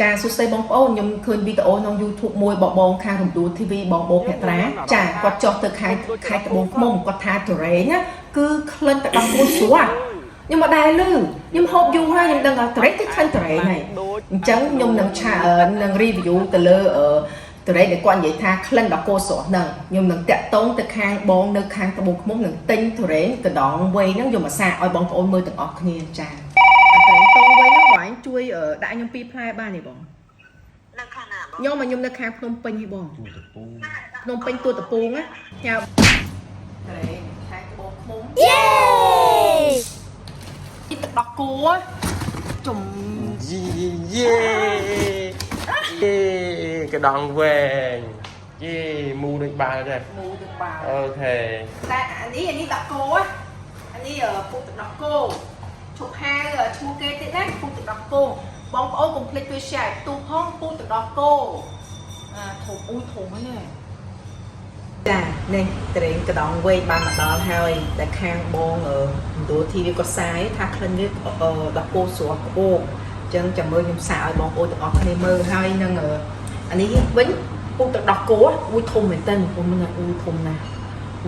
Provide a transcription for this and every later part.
ចាសួស្តីបងប្អូនខ្ញុំឃើញវីដេអូក្នុង YouTube មួយបបងខាងរំដួល TV បងបូភត្រាចាគាត់ចុះទៅខេត្តខេត្តត្បូងឃ្មុំគាត់ថាទុរេនណាគឺក្លិនទៅដល់គោស្រស់ខ្ញុំមកដែរលឺខ្ញុំហូបយូរហើយខ្ញុំដឹងថាទុរេនគឺក្លិនទុរេនហើយអញ្ចឹងខ្ញុំនឹងឆានឹង review ទៅលើទុរេនដែលគាត់និយាយថាក្លិនដល់គោស្រស់ហ្នឹងខ្ញុំនឹងតាក់ទងទៅខាងបងនៅខាងត្បូងឃ្មុំនឹងទិញទុរេនកណ្ដងវៃហ្នឹងយកមកសាកឲ្យបងប្អូនមើលទាំងអស់គ្នាចាអាទុរេនតងវៃហ្នឹងបងឯងជួយដាក់ខ្ញុំពីរផ្លែបានទេបង នៅខាងណាបង ខ្ញុំមកខ្ញុំនៅខាងភ្នំពេញហីបង ទូតពូ ភ្នំពេញទួតពូងណាញ៉ាំត្រេងខែក្បូរឃុំ យេ នេះទឹកដោះគោចំ យេយេយេកដងវែងយេមូដូចបាល់ដែរ មូទឹកបាល់ អូខេ តែអានេះអានេះដោះគោអានេះពុកទឹកដោះគោឈប់ហៅឈ្មោះគេទៀតណាពុកទឹកដោះគោបងប្អូនកុំភ្លេចជួយ share ទូផងពុកទឹកដោះគោអាធំអ៊ូធំហ្នឹងណាចានេះត្រេងកដងវែងបានមកដល់ហើយតែខាងបងមណ្ឌល TV ក៏សាយថាក្លិនវាដល់គោស្រស់ក្បូកអញ្ចឹងចាំមើលខ្ញុំសាកឲ្យបងប្អូនទាំងអស់គ្នាមើលហើយនឹងអានេះវិញពុកទឹកដោះគោអ៊ូធំមែនតើបងមិនអ៊ូធំណាស់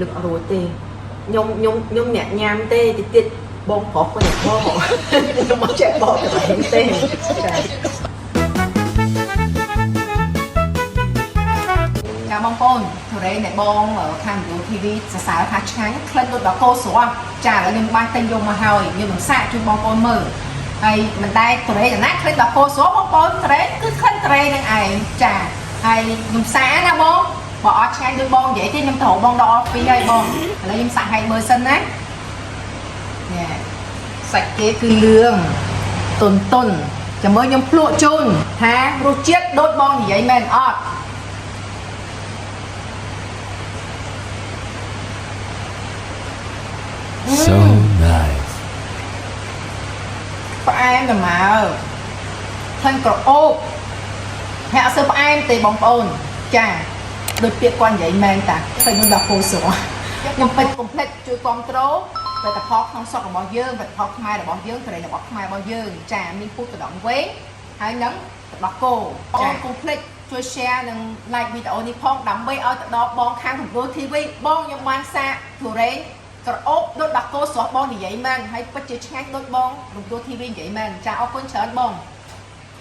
លើកអត់រួចទេខ្ញុំខ្ញុំខ្ញុំអ្នកញ៉ាំទេតិចទៀតបងប្រុសគាត់អ្នកបងខ្ញុំមកចែកបងទៅទេចា ចាបងប្អូនទុរេនដែលបងខាង View TV សរសើរថាឆ្ងាញ់ក្លិនដូចដល់គោស្រស់ចាឥឡូវខ្ញុំបានទិញយកមកហើយខ្ញុំនឹងសាកជូនបងប្អូនមើលហើយមិនដែរទុរេនណាក្លិនដល់គោស្រស់បងប្អូនទុរេនគឺក្លិនទុរេននឹងឯងចាហើយខ្ញុំសាកណាបងបើអត់ឆ្ងាញ់ដូចបងនិយាយទេខ្ញុំត្រូវបងដល់អស់ពីហើយបងឥឡូវខ្ញុំសាកឲ្យមើលសិនណានេះសាច់គេគឺលឿងតុនតុនចាំមើលខ្ញុំភ្លក់ជូនថារសជាតិដូចបងនិយាយមែនអត់ So nice. ផ្អែមតែមកក្លិនក្រអូបហើយអត់សូវផ្អែមទេបងប្អូនចាដូចពាក្យគាត់និយាយមែនតាឃើញនឹងដល់គោស្រស់ខ្ញុំពេចកុំភ្លេចជួយគ្រប់គ្រងផលិតផលក្នុងស្រុករបស់យើងផលិតផលខ្មែររបស់យើងត្រីរបស់ខ្មែររបស់យើងចាមានពូជកណ្ដងវែងហើយនឹងទឹកដោះគោចាកុំភ្លេចជួយ share និង like វីដេអូនេះផងដើម្បីឲ្យទៅដល់បងខាងគំរូ TV បងខ្ញុំបានសាកទុរេនក្រអូបដូចដោះគោស្រស់បងនិយាយមែនហើយពិតជាឆ្ងាញ់ដូចបងរំដួល TV និយាយមែនចាអរគុណច្រើនបង